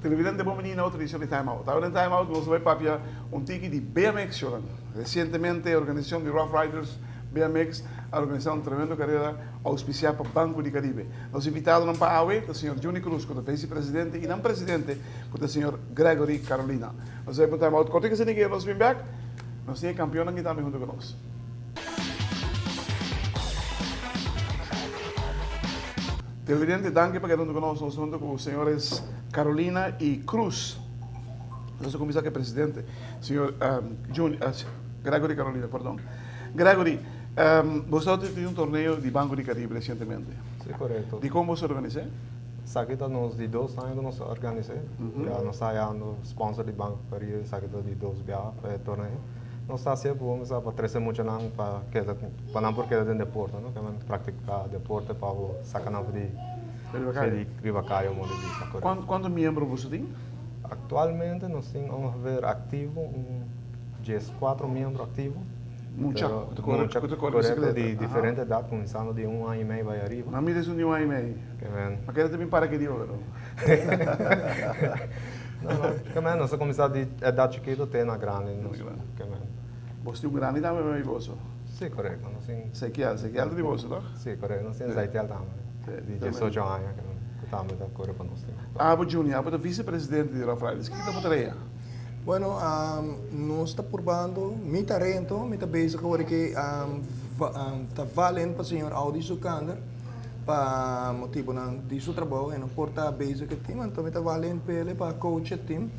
Televidente bon bini na otro edicion di Time Out. Awe den Time Out nos lo bay papia un tiki di BMX shonan. Recientemente e organisacion di Rough Riders BMX a organisa un tremendo carera auspicia pa Banco di Caribe. Nos invitadonan pa awe ta señor Juni Cruz cu ta vice presidente y nan presidente cu ta señor Gregory Carolina. Nos a bay pa un time out cortico asina que nos bin bek. Nos tin e campeonnan aki tambe hunto cu nos. Televidente danki pa keda hunto cu nos. Nos ta hunto cu señores Carolina y Cruz. Nos a cuminsa cu e presidente señor Juni Gregory Carolina perdon. Gregory, bo sa tin un torneo di Banco di Caribe recientemente. Si, corecto. Dicon bo sa organis'é? Esaki ta nos di dos aña cu nos a organis'é. Ya nos ta hayando sponsor di Banco Caribe, esaki ta di dos biaha pa e torneo. Nos ta hacié por sa pa trece muchanan pa keda, pa nan por keda den deporte, no? Ke men practica deporte pa bo saca nan for di riba caya modo di bisa, corecto. Cuanto miembro boso tin? Actualmente nos tin ongeveer activo un 14 miembro activo. Mucha ku ta kore Mucha ku ta kore korekto bisikleta. di Aha. diferente edat kuminsando di un aña i mei bai ariba. Nan mira esun di un aña i mei. Ke men. Ma keda ta bin para ki di oro. No, no, ke men nos a kuminsá di edat chikitu te na grandi. Te na grandi. Ke men. Bos tin un grandi tambe bai boso? Si, korekto. Nos tin. Zekiel, Zekiel ta di boso toch? Si, korekto. Nos tin Zaitiel tambe. Si, Di tremendo. diesocho aña ke men ku tambe ta kore pa nos tin. Abo Juni, abo ta visepresidente di Rough Riders. Kiko ta bo tarea? Bueno, nos ta purbando, mi ta rento, mi ta bezig awor ki ta valen pa señor Audi Sukander pa motibonan di su trabou, e no por ta bezig e team, anto mi ta valen p'ele pa coach e team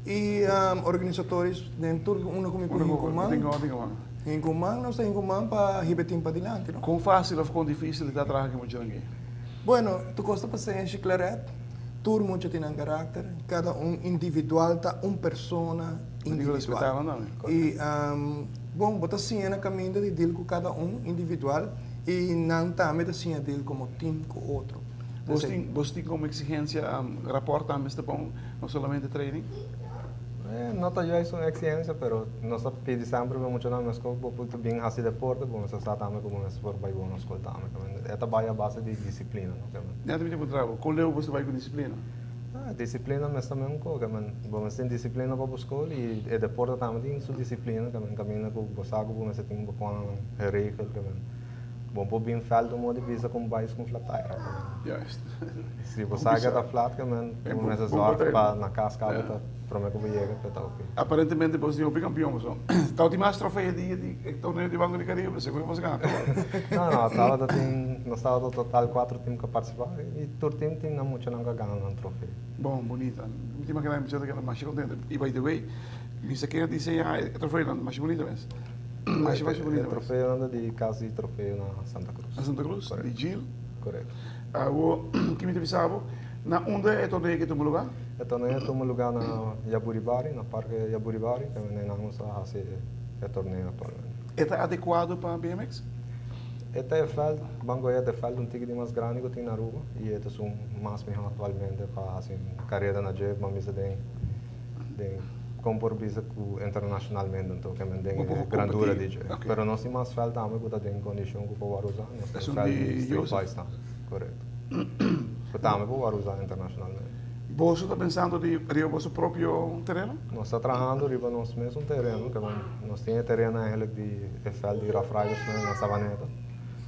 y organisatorios den tur unda ku mi por hinka un man, hinka un man, nos ta hinka un man pa hiba e team padilanti, no. Kon fásil òf kon difísil ta traha ku e muchanan aki? Bueno, tur kos ta pasenshi, Claret. Tur mucha tin nan karakter, kada un individual ta un persona individual. I bon, bo ta siña na kaminda di deal ku kada un individual i nan tambe ta siña deal komo team ku otro. Bos tin komo eksigensia rapòrt tambe mester bon, no solamente training? No ta juist un eksigensia, pero nos ta pidi semper pa muchanan meskos bo por bin hasi deporte, bo mester sa tambe ku bo mester por bai bon na skol tambe. E ta bai a base di disiplina. Nèt mi ta puntra bo, kon leu bo ta bai ku disiplina? Ah, disiplina mes tambe un koke, men bo mester tin disiplina pa bo skol i e deporte tambe tin su disiplina, ke men kaminda ku bo sa ku bo mester tin bo konan geregeld, ke men bo por bin vèlt un modo di bisa ku un bais ku un flat tire, ke men Juist. si bo sa ke ta flat, ke men bo mester zòrg pa na kas kaba ta prome ku bo yega pe ta oke. Aparentemente bo tin hopi kampion bo so. Tawata tin mas trofeo di e torneo di Banco di Caribe, segun bo gana tur. No, no, tabata tin, nos tabata total cuatro team ku a participa i tur team tin nan muchanan ku a gana nan trofeo. Bon, bunita. Mi ta imagina e muchanan ta keda masha contento. I by the way, mi sa ken a diseña e trofeonan, masha bunita mes. Masha, masha bunita mes. E trofeonan ta di Cas di Trofeo na Santa Cruz. Na Santa Cruz? Correcto. Di Gil? Correcto. Awo, ki mi ta bisa bo? Na unda e torneo aki tuma lugar? E torneo a tuma lugar na Yaburibari, na Parke Yaburibari, kaminda nan nos a hasi e torneo aktualmente. E ta adekuado pa BMX? E ta e vèlt, Banco E ta e vèlt un tiki di mas grandi ku tin na Aruba i e ta esun mas mihó aktualmente pa hasi un karera na dje, ban bisa den den kon por bisa ku internashonalmente anto ke men den e grandura di dje. Pero nos tin mas vèlt tambe ku ta den kondishon ku por wòrdu usá, nos tin vèlt di Street Boys tambe, korekto. Ku tambe por wòrdu usá internashonalmente. Boso ta pensando di riba boso propio tereno? Nos ta trahando riba nos mesun tereno, ke nos tin e tereno eigenlijk di e veld di Rough Riders na Savaneta.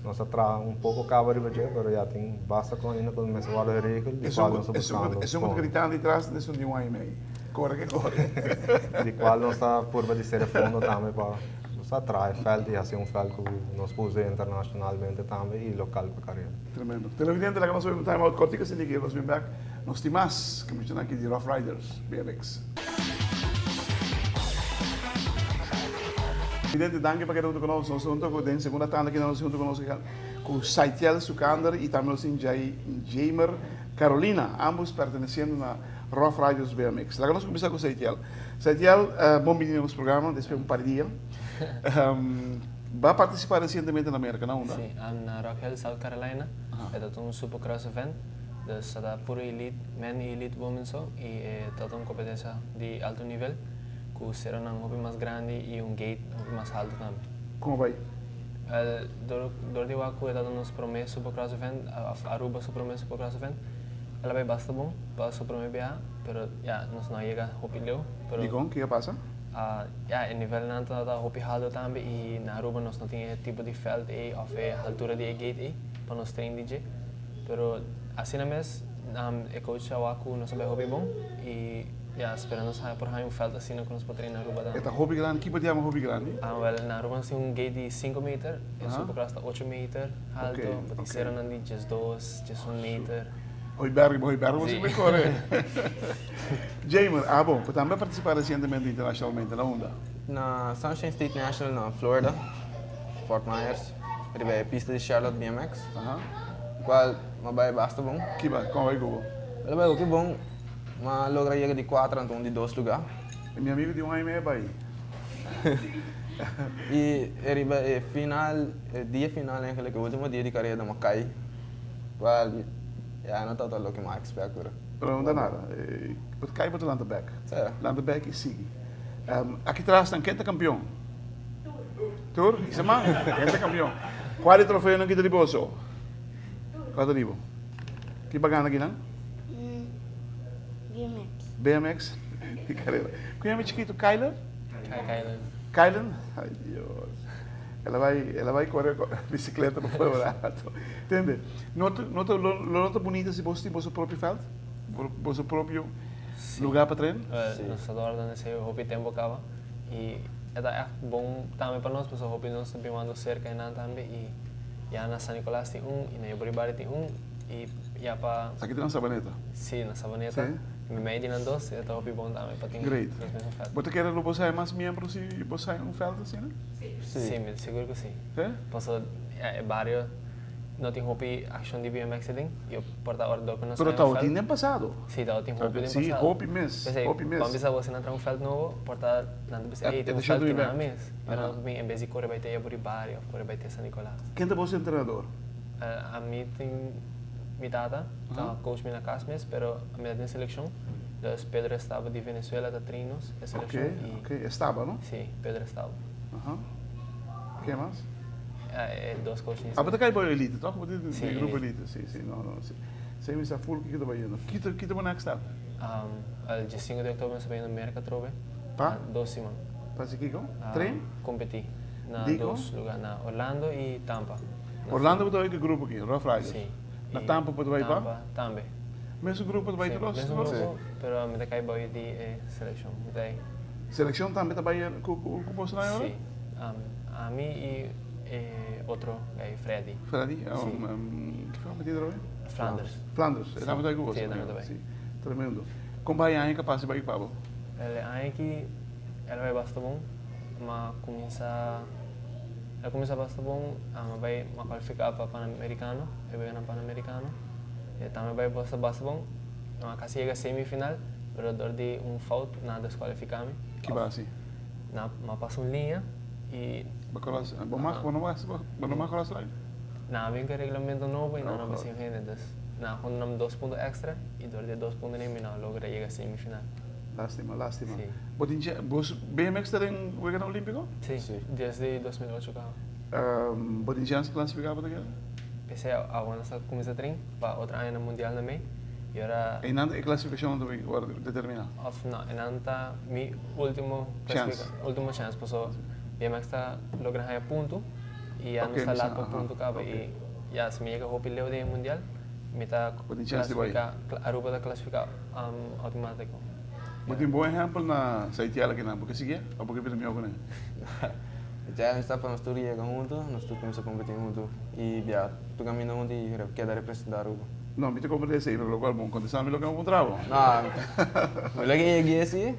Nos a traha un poko kaba riba dje, pero ya tin basta kon ainda ku mester wòrdu geregel, di kual nos ta buskando fondo. Esun ku ta gritando di tras ta esun di un aña i mei. Kore ke kore. Di kual nos ta purba di sere fondo tambe pa nos a traha e veld i hasi un veld ku nos por usa internashonalmente tambe i lokal pa karera. Tremendo. Televidente laga nos obi un time out kortiko asina ki nos bin bek. Nos tin mas ke muchanan aki di Rough Riders BMX. Televidente danki pa keda huntu ku nos. Nos ta huntu ku den segunda tanda aki nos huntu ku nos ku Saitiel Sukander i tambe nos tin Jay Jamer Carolina ambos perteneciendo na Rough Riders BMX. Laga nos kuminsá ku Saitiel. Saitiel bon bini na nos programa despues un par di dia. Bo a partisipá resientemente na Merka, na unda? Sí, na Rock Hill, South Carolina. E ta un supercross event, dus ta puro elite men i elite women so i e ta un kompetensia di alto nivel ku seronan hopi mas grandi i un gate hopi mas haltu tambe. Kon a bai? Wel, dor dor di wak ku e ta nos promé supercross event, òf Aruba su promé supercross event, el a bai basta bon pa su promé biaha, pero ya, nos no a yega hopi leu, pero. Dikon? Kiko a pasa? Ya, e nivelnan tabata hopi haltu tambe i na Aruba nos no tin e tipo di veld ei òf e haltura di e gate ei pa nos train di dje. Pero asina mes e coach a wak ku nos a bai hopi bon i ya, spera nos por haña un veld asina ku nos por train na Aruba tambe. E ta hopi grandi? Ki por yama hopi grandi? Wèl, na Aruba nos tin un gate di sinku meter, e supercross ta ocho meter haltu, bo tin seronan di diesdos, diesun meter. Hoy berg, hoy berg bo siempre kore. Jamer, abo, bo tambe a participa recientemente internacionalmente, na unda? Na Sunshine State National na Florida, Fort Myers, riba e pista di Charlotte BMX, cual m'a bai basta bon. Kiba, con a bai cu bo? El a bai hopi bon, m'a logra yega di cuater anto un di dos lugar. E mi amigo di un aña y medio a bai. Y riba e final, e dia final eigenlijk, e ultimo dia di careda m'a cay. Wel, ya no tabata loke mi a expect pero. Pero no ta nada. Bo ta kai bo ta lanta bek. Lanta bek i sigui. Aki tras nan ken ta kampion? Tur. Tur? Isa man? Ken ta kampion? Kua di trofeonan ki ta di boso? Kua ta di bo? Ki bo a gana akinan? BMX. BMX? Di karera. Ku yama e chikitu? Kyler? Kylen. Kylen? Ay Dios. El a bai, el a bai kore bisikleta pa fuera rato. Tende, no ta, no ta, lo, lo no ta bunita si boso tin boso propio veld? Boso propio lugar pa train? Sí. Nos ta dor den esei hopi tempo kaba i e ta ègt bon tambe pa nos pasobra hopi di nos ta bimando serka einan tambe i ya na San Nicolas tin un i na Yoboribari tin un i ya pa. Aki ta na Sabaneta? Sí, na Sabaneta. Sí. Meimei di nan dos e ta hopi bon tambe pa tin Great. nos mesun veld. Bo ta kere lo bo sa mas miembro si bo sa un veld asina? Sí, mi ta sigur ku sí. Sí? Pasobra ya e bario no tin hopi akshon di BMX aden i por ta ora dor ku nos Pero haña un tabatin veld. den pasado. Sí, tabatin hopi den Sí, pasado. hopi mes, P'esei, hopi mes. ban bisa bo si nan traha un veld nobo, por ta nan ta bisa, E ey, tin ta un shut veld mi ki nan bek. mes. Pero nan ta bin en bes di kore bai te Yaburi Bario òf kore bai te San Nicolas. Ken ta bo entrenador? Ami tin mi tata ta coach mi na cas mes pero ami ta den seleccion dus Pedro Estaba di Venezuela ta train nos e seleccion y Ok, ok, Estaba no? Si, Pedro Estaba. Aha. Ken mas? E dos coach Abo ta cay bo elite toch? Bo tin Si, den grupo elite. elite, si, si, no, no, si. Si mi sa full kiko ta bayendo. Kito, kito bo next step? El diesinco di october nos ta bayendo Merca atrobe. Pa? Dos siman. Pa haci kiko? Train? Competi na Diko? dos lugar, na Orlando y Tampa. Orlando bo ta bai ku e grupo aki, Rough Riders. Sí. Na Tampa bo ta bai pa? Tampa tambe. Mesun grupo ta bai Sí, tur los? mesun grupo, pero mi ta kai bou di e selekshon. Mi ta Selekshon tambe ta bai ku ku boso nan ahora? Sí. Ami i e otro guy, Freddy. Freddy? Sí. Ki forma ti trobe? Flanders. Flanders, e tambe ta bai ku boso? Sí, e tambe ta bai. Sí, tremendo. Kon bai aña kapas di bai pa bo? El e aña aki el a bai basta bon, ma kuminsá. El cuminsa basta bon, a bay a cualifica pa Panamericano, e bay gana Panamericano. E tambe bay basta basta bon, a casi yega semifinal, pero dor di un fout nan a descualifica mi. Ki basi? Nan a pasa un liña y. Bo cross, bo mag, bo no mag, bo no mag cross line? Nan a bin cu e reglamento nobo y nan a bisa hende, dus nan a pone nan dos punto extra y dor di e dos punto nan mi no a logra yega semifinal. Lastima, lastima. Sí. Bo tin che, bo BMX ta den Weganan Olimpico? Sí, desde 2008 caba. Bo tin chance clasifica pa ta keda? P'esei awor nos ta cuminsa train pa otro aña na Mundial na mei y ora. Einan e clasificacion ta bay wordo determina? Of no, einan ta mi ultimo Chance. Ultimo chance paso BMX ta logra haña punto y ya nos ta laat pa punto caba y ya si mi yega hopi leu den e Mundial mi ta Bo tin chance di bay. clasifica, Aruba ta clasifica Automatico. Bo tin bon ehempel na Saitiel akinan, bo ke siguié of bo ke bira mihó ku nan? E challenge ta pa nos tur yega huntu, nos tur kuminsá kompetí huntu i bia tur kaminda huntu i keda representá Aruba. No, mi ta komprendé esei, pero lokual bon kontestá mi loke mi a puntra bo. No, mi lo ke yega esei,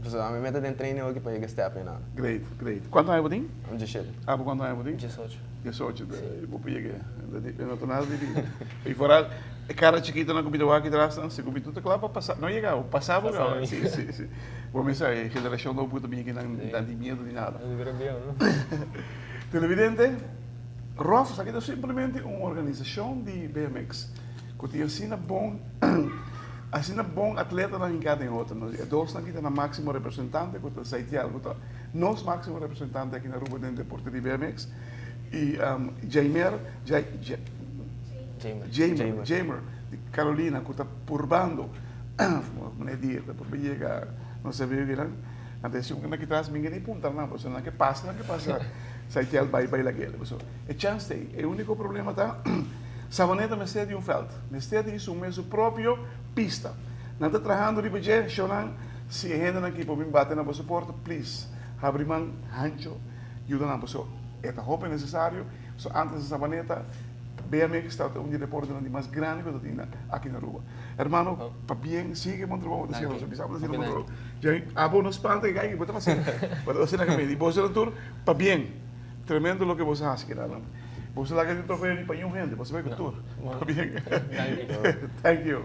pasobra mi meta den training hoki pa yega step einan. Great, great. Kuantu aña bo tin? Ami diesshete. Abo kuantu aña bo tin? Diesocho. Diesocho, bo por yega. No ta nada difícil. I foral. E cara chikitonan cu mi ta wak aki tras nan, si cu mi tur ta cla pa pasa, no yega, pasa bo caba. Si, si, si. Bo mester sa, e generacion nobo cu ta bini aki nan ta di miedo di nada. Televidente, Rof esaki ta simplemente un organisacion di BMX cu tin asina bon, asina bon atletanan hinca den otro. E dosnan aki ta nan maximo representante cu ta Zaitiel, cu ta nos maximo representante aki na Aruba den deporte di BMX. Y Jaimer, Jai, Jai, Jamer, Jamer di Carolina cu ta purbando, manera di ta purba yega no sabi kinan, anto esun cu na kitras mi ni puntra nan pasobra nan ke pasa nan ke pasa Saitiel bay bay lag'el pasobra e chance ta ey, e unico problema ta Savaneta mester di un veld, mester di su mes su propio pista, nan ta trahando riba dje shownan si e hendenan ki por bin bate na boso porta please habri man hancho yuda nan pasobra e ta hopi necesario. So antes di Sabaneta, BMX tabata un di e deportenan di mas grandi ku ta tin aki na Aruba. Hermano, pabien, sigui bon trabou bo ta haciendo. Bisa bo ta haciendo bon trabou. Djei, abo no spanta e gai, bo ta haciendo. Bo ta haciendo na kaminda. I boso nan tur, pabien. Tremendo loke boso a haci keda nan. Boso laga e trofeo ni pa niun hende, boso bai ku tur. Pabien. Thank you.